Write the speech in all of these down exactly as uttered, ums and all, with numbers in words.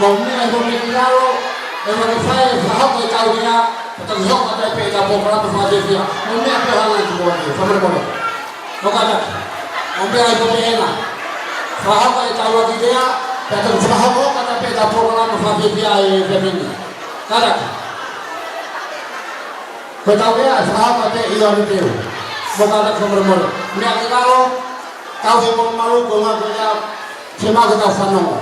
Mo e meʻa ʻi he meʻa ki lalo, ʻe ʻikai ke fai, fakahoko ʻetau lea, pea toki hoko atu pē ʻetau polokalama fakafiefia. Mo e meʻa pē ʻoku hanga ki muʻa ki, fakamolemole. Kātaki. Mo e meʻa ʻi he meʻa ena. Fakahoko ʻetau lea, pea toki fakahoko atu pē ʻetau polokalama fakafiefia ʻi he meʻa ni. Kātaki. Ko ʻetau lea, fakahoko atu ʻi he ʻaho ni pē. Mo kātaki fakamolemole. Meʻa ki lalo, tau he mo malu ko ngā ko ia, se mā ko tau fanongo.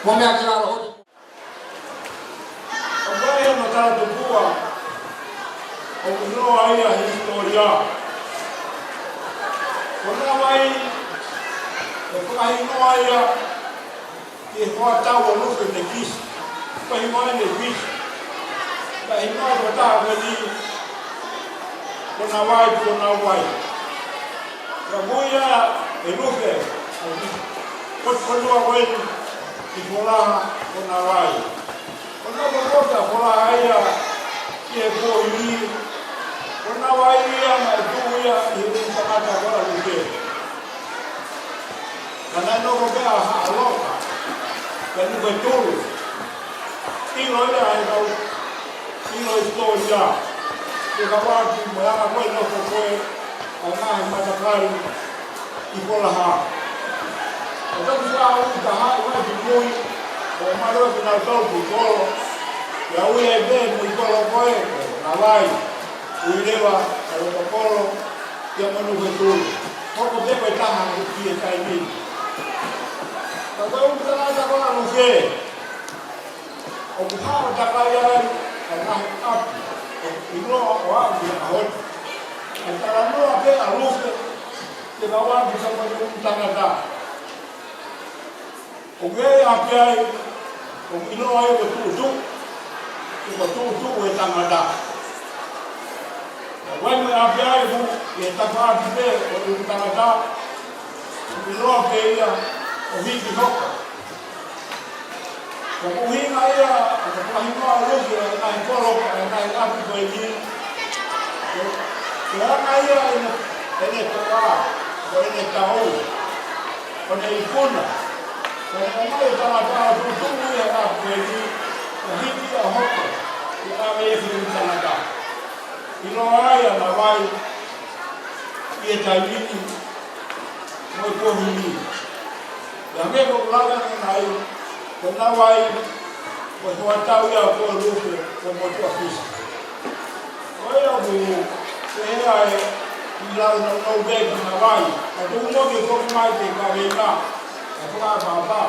Mo e meʻa ki lalo, ʻo te ʻOku ʻi ai hano talatupuʻa ʻoku ʻiloa ia he hisitōlia. Ko Navai, ʻe fakahingoa ia ʻi he hoa tau ʻo Lufe Nekisi. Fakahingoa ia Nekisi. Pea hingoa ko e taha ko eni ko Navai, ko Navai. Ka ko ia ʻe Lufe, ko, ko Navai, ʻi Folaha ko Navai. Ko Navai ko ia Folaha ia, ʻi he ko ʻi, ko Navai ia naʻe tuʻu ia ʻi he tangata ko Lufe. Ka naʻe nofo pē ʻa Haʻaloka, pea Lufe Tulu. ʻIlo ia ʻe kau, ʻilo hisitōlia. Ke ka waki mo e anga ko ē nofo ko ē ʻa e ngaahi matakali ʻi Folaha. ʻO toki fakaʻuta haʻu ai ki mui, ʻo malu ʻa kinautolu ki kolo. Pea ui ai pē mui kolo ko ē, ko Navai. Ui leva ʻa e loto kolo, ia mo Lufe Tulu. Hoko pē ko e taha ʻi he taimi ni. Ka ko e ʻū tangata ko ena Lufe. ʻOku hao takai ai ʻa e ngaahi ʻapi ʻoku ʻiloa ʻo aʻu ki he ʻaho ni. ʻA e talanoa pē ʻa Lufe, ke kau ʻaki sa mo e ʻū tangata. ʻOku ʻi ai ʻapi ai, ʻoku ʻiloa ai ko Tuʻutuʻu, ko Tuʻutuʻu e tangata. ʻOku ʻi ai mo e ʻapi ai ʻoku ʻi he tafaʻaki pē ʻo e ʻū tangata, ʻoku ʻiloa pē ia ʻo Hiki Hoko. Ko e ʻuhinga ia ʻo e fakahingoa ʻo Lufe ʻa e ngaahi kolo, ʻa e ngaahi ʻapi ko eni. Ko, ko e anga ia ʻene, ʻene toʻa, ko ʻene tau, ko ʻene ikuna. Ko ʻene ʻomai e tangata ʻo Tuʻutuʻu ia ʻa e ʻapi ko eni, ʻo Hiki ʻo Hoko, ʻo ʻave ia ki he ʻū tangata. ʻIloa ai ʻa Navai ʻi he taimi ni, mo e kuohili. Pea hangē ko ʻeku lave ʻanenai, ko Navai, ko e hoa tau ia ko Lufe, ko Motuʻa Fisi. Ko ia ʻoku pehē ai ʻi he lau nounou pē ki Navai, ka tuku mo ke foki mai ke kaveinga, ʻa e fakaʻapaʻapa.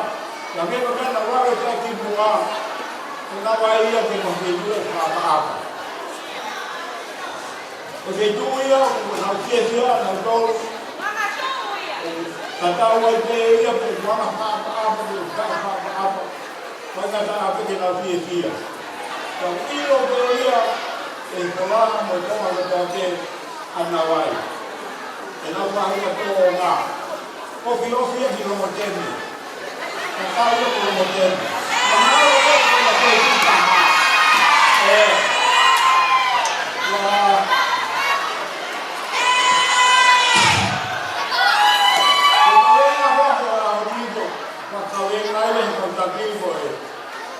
Pea hangē ko e meʻa naʻa ku lave ki ai kimuʻa, ko Navai ia ko e feituʻu ʻo e fakaʻapaʻapa. Ko e feituʻu ia ʻoku nau fiefia nautolu. Tatau ai pē ia pe ko e anga fakaʻapaʻapa pe ko e fakaʻapaʻapa. Faingataʻa pē ke nau fiefia. Ka ʻoku ʻilo pē ia ʻe he Folaha mo e Tonga kotoa pē ʻa Navai. ʻEnau faʻahinga tōʻonga. Ofiofi ia ki Longoteme. Ka kai ia ki Longoteme. Mahalo ko e ko e ko e ki taha. ʻE. Ua. Ko e kavenga ko ē ʻa Honito. Ko e kavenga ia he kau taki ko ē.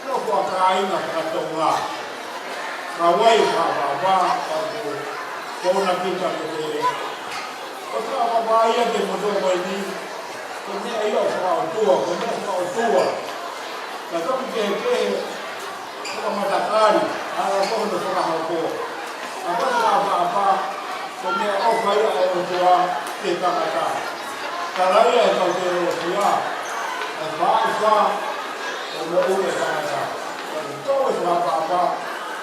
Ko e ko e kāinga faka-Tonga. Ka wai fakaʻapaʻapa, ka ko, ko na kita ke te. Ko e fakaʻapaʻapa ia ke motuʻa ko eni. Ko e meʻa ia ʻo fakaʻotua, ko e meʻa fakaʻotua. Ka toki kehekehe, fakamatakali, ʻa e ko hono fakahoko. Ka ko e fakaʻapaʻapa, ko e meʻaʻofa ia ʻa e ʻOtua ki he tangata. Tala ia ʻe he kau teolosia, ʻa e fakaʻofa, ʻo e moʻui ʻa e tangata. Ka ko e fakaʻapaʻapa,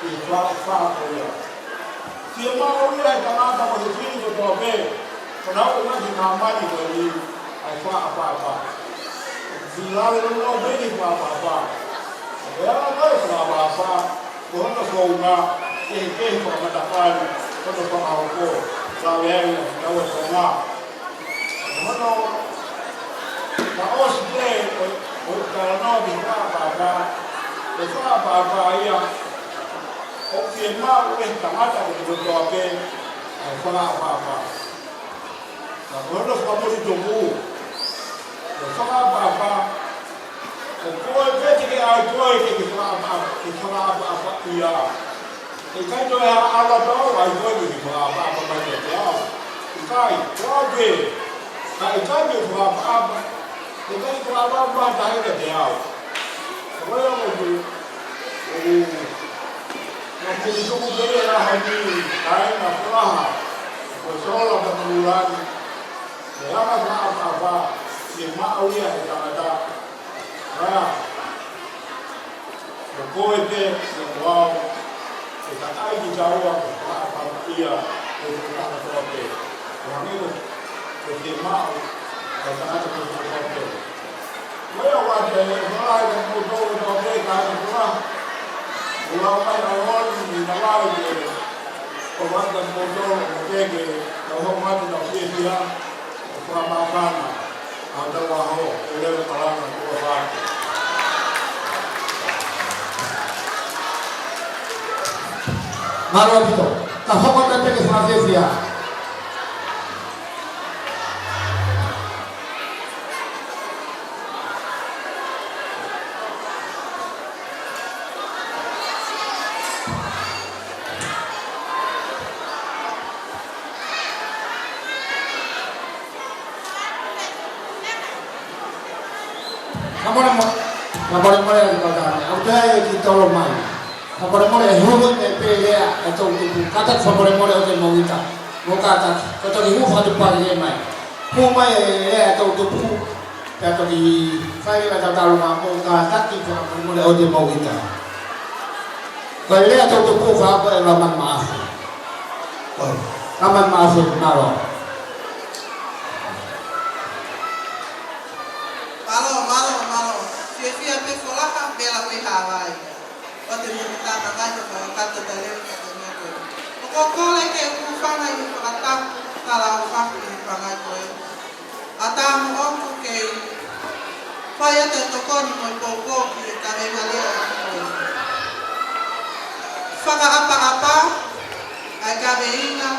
ʻi he fakaʻofa ko ia. Fiemaʻu ia ʻe he tangata mo e fili kotoa pē, ko ʻenau ʻomai ki māmani ko eni, ʻa e fakaʻapaʻapa. Fili lalo ʻenau ʻomai ki he fakaʻapaʻapa. Ko e ala ko ē fakaʻapaʻapa, ko hono founga, ʻe he kehe fakamatakali, ko hono fakahoko, lave ai ʻa e kau ʻa Tonga. Ko hono, ka ʻosi pē, ʻo, ʻo talanoa ki he fakaʻapaʻapa, ko e fakaʻapaʻapa ia, ʻoku fiemaʻu ʻe he tangata kotoa pē, ʻa e fakaʻapaʻapa. Ka ko hono fakamuli tupu, ko e fakaʻapaʻapa, ʻoku Ko e peti ke ʻai koe ke ke fakaʻapaʻapa, ke fakaʻapaʻapaʻia. ʻIkai toe ʻalu atu ʻa koe ke ke fakaʻapaʻapa mai kiate au. ʻIkai, ko au pē. Ka ʻikai ke fakaʻapaʻapa, ʻikai fakaʻapaʻapa mai taha kiate au. Ko ia ʻoku, ʻoku, ʻoku tuku pē ʻa e ʻaho ni, kāinga Folaha, ko Sola Fakaʻulangi, ke anga fakaʻapaʻapa, ke maʻu ia ʻe he tangata. Ka, ko koe pē, ko au, ʻe takai kitaua ke fakaʻapaʻapaʻia ʻe he tangata kotoa pē. Ko hangē ko, ko e fiemaʻu ʻa e tangata kotoa pē. Ko ia ʻoku ou ʻoatu e fakaʻapaʻapa kiate kimoutolu kotoa pē, kāinga Folaha. ʻOku lau mai ʻa Loni, ʻi Navaʻe ke, ʻoku ou ʻoatu kiate kimoutolu, ʻoku ou pehē ke tau hoko atu ʻetau fiefia, ʻo fakamāfana ʻa hotau ʻaho, ʻo lele kalanga kuo fai. Mālō ʻaupito. Tau hoko atu pē ke fakafiefia. Fakamolemole, fakamolemole ʻa e kau tane. ʻOku ʻi ai e kiʻi tolo mai. Fakamolemole, ʻe hū mai pē lea ʻa e toʻutupu. Kātaki, fakamolemole ʻoku te mou ʻita. Mou kātaki, ko e toki hū fakatupu lelei mai. Hū mai e lea ʻa e toʻutupu. Pea toki fai leva ʻetau talanoa, mou kātaki, fakamolemole ʻoku te mou ʻita. Ko e lea ʻa e toʻutupu, fai ko e Lamani Maʻafu. Ko e Lamani Maʻafu, mālō. Mālō, mālō, mālō. Fiefia pē Folaha, vela pē Haʻavai. ʻOku te mou ʻita mai, ʻoku fakakakato ʻetau lea, ka te mea koe. ʻOku ou kole ke u hūfanga ʻi he fakatapu, talaʻofa ki he pangai ko ē. ʻAtā moʻoku ke fai atu e tokoni mo e poupou ki he kavenga lea ʻa e tokoni. Fakaʻapaʻapa ʻa e kaveinga,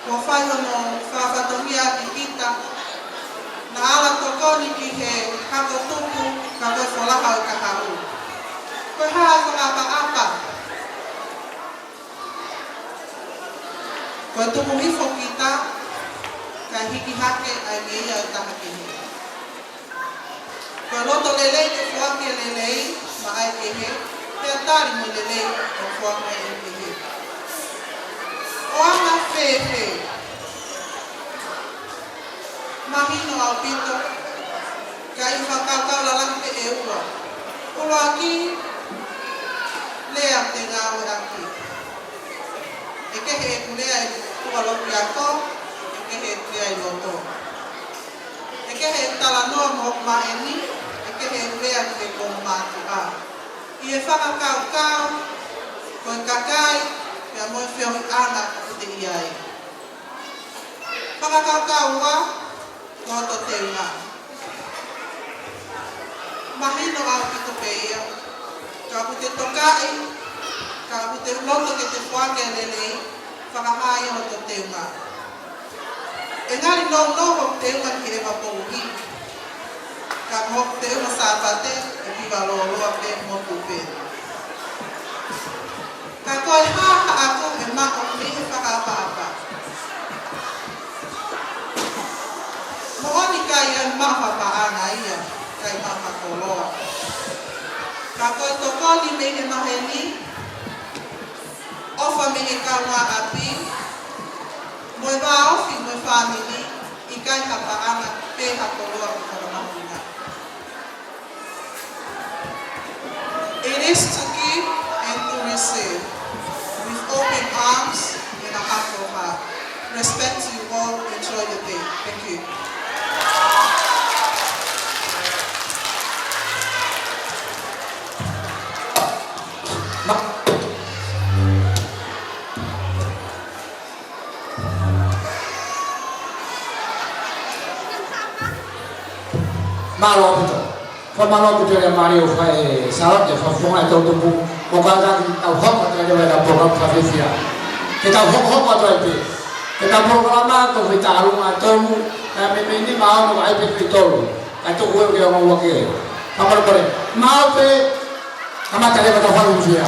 kuo fai hono fakafatongia ʻaki kita, naʻa ala tokoni ki he hako tupu, ka ko e Folaha ʻo e kahaʻu. Ko e hā e fakaʻapaʻapa? Ko e tuku hifo kita, kae hiki hake ʻa e ngeia ʻo e taha kehe. Ko e loto lelei ke foaki e lelei maʻa e kehe, pea tali mo e lelei ke foaki maʻa e kehe. ʻOku anga fēfē? Mahino ʻaupito, ka ʻi he fakakaukau lalahi pē ʻe ua. ʻUluaki, lea te ngāueʻaki. ʻE kehe ʻeku lea ʻi tuʻa loki ako, ʻe kehe ʻeku lea ʻi loto. ʻE kehe ʻeku talanoa mo hoku maheni, ʻe kehe ʻeku lea ki he konga mātuʻa. ʻI he fakakaukau, ko e kakai, pea mo e feohiʻanga ʻoku te ʻi ai. Fakakaukau ua, ko hoto teunga. Mahino ʻaupito pē ia. Kapau te tokaʻi, kapau te loto ke te foaki e lelei, fakahā ia hoto teunga. ʻE ngali nounou hoku teunga ki he ʻeva poʻuli. Ka ko hoku teunga Sāpate, ʻe hiva lōloa pē mo tupe. Ka ko e hā haʻaku ʻe maʻu mei he fakaʻapaʻapa? Moʻoni ʻikai ʻi ai maʻu ha paʻanga ia, ʻikai maʻu ha koloa. Ka ko e tokoni mei he maheni, ʻofa mei he kaungāʻapi, mo e vāofi mo e fāmili, ʻikai ha paʻanga pe ha koloa ʻoku fakamahuʻingaʻi. It is to give and to receive with open arms and a humble heart. Respect to you all. Enjoy the day. Thank you. Mālō ʻaupito. Fakamālō ʻaupito e Mario fai e sala ke fakafofonga e toʻutupu. Mou kātaki, tau hoko atu leva ʻetau polokalama fakafiefia. Ke tau hokohoko atu ai pē. Ke tau polokalama ko e fai taʻu ʻe tolu, ka meimei nima, ono, ʻai pē ki he tolu. Kae tuku ē ke ongo ua ke. Kamolepole. Maʻu pē, kamata leva ʻetau fakafiefia.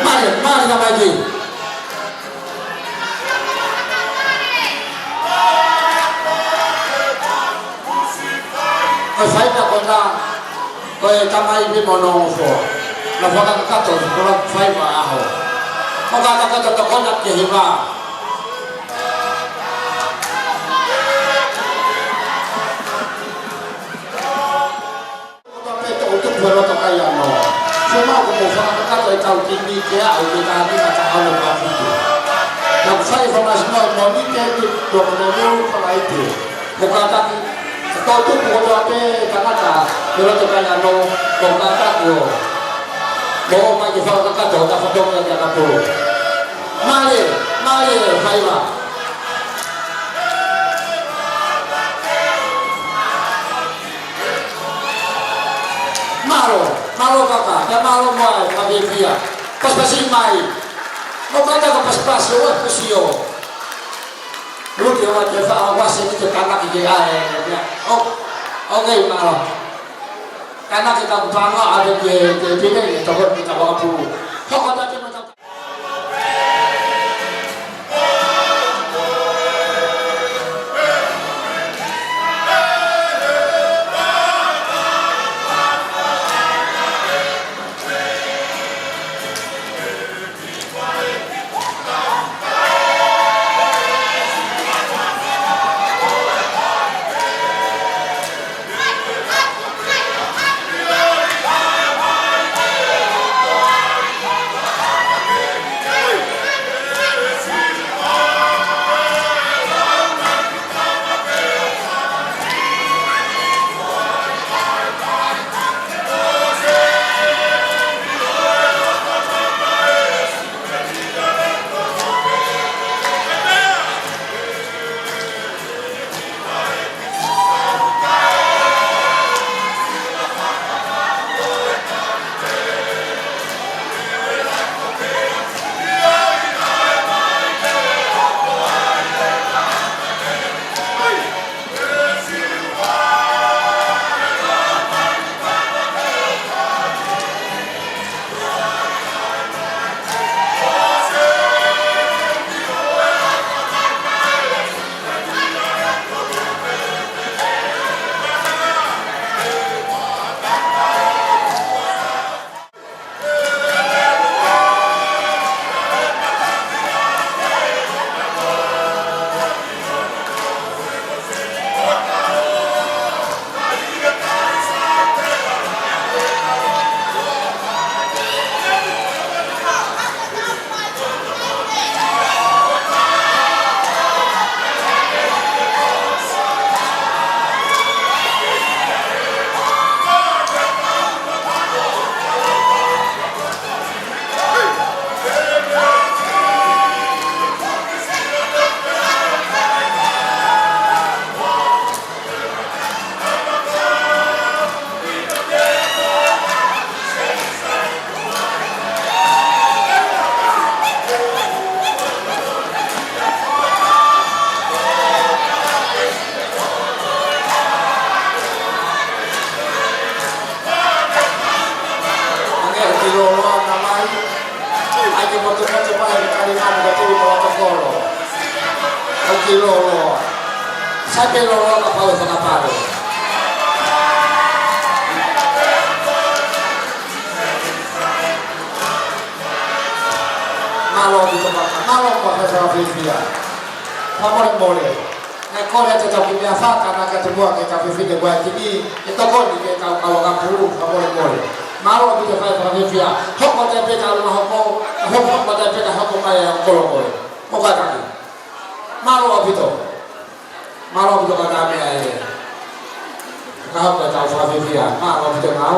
Mālie, mālie ka mai ki. Ko e faiva ko ena, ko e tamai pē mo hono ongo foha. Naʻa nau fakakakato, ko e faiva ʻaho. Ko e kakato tokoni ki he hiva. Ko e pē toʻutupu he loto kai ano. Sio mai ko hoʻomou fakakakato ʻetau timi ke aʻu ki he taha nima taha ono taha fitu. Tau fai e fakamolemole ki he tuʻi ko e Niu Falaite. Mou kātaki, toʻutupu kotoa pē tangata he loto kai ano, mou kātaki ʻo mou ō mai ke fakakakato hotau fatongia ki ʻAkapulu. Mālie, mālie, faiva. Mālō, mālō kaka, pea mālō mo e fakafiefia. Pasipasi mai. Mou kātaki ʻo pasipasi, ʻo pasipasi ʻo. Luti ʻo te fa ʻo wasi ni te tānaki ke ʻai, ia. ʻO, ʻokei, mālō. Tānaki ka kupanga, ʻave ki he, ki he pine, ʻe toko ki he ʻakapulu. Hoko atu ke mata. Ange ʻoku lōloa na mai. ʻAi ke motumotu mai e kali ngānu ka tui mo ʻAtokolo. ʻOku lōloa. Sai pē lōloa kapau ʻe fakapale. Mālō ʻaupito kaka. Mālō mo e fakafiefia. Fakamolemole. Naʻe kole atu ʻetau kiʻi meʻafoaki, ka naʻe ʻikai ke tuku ʻa e kau fefine ko ē ʻa e timi ke tokoni ki he kau ʻakapulu, fakamolemole. Mālō ʻaupito e fakafiefia. Hoko atu pē ka ʻalu mai hoko, hoko, hoko atu pē ka hoko mai ʻa e ongo kolo ko ē. Mou kātaki. Mālō ʻaupito. Mālō ʻaupito kātaki ē. Ka ʻoku tau fakafiefia, mālō ʻaupito e ngāue,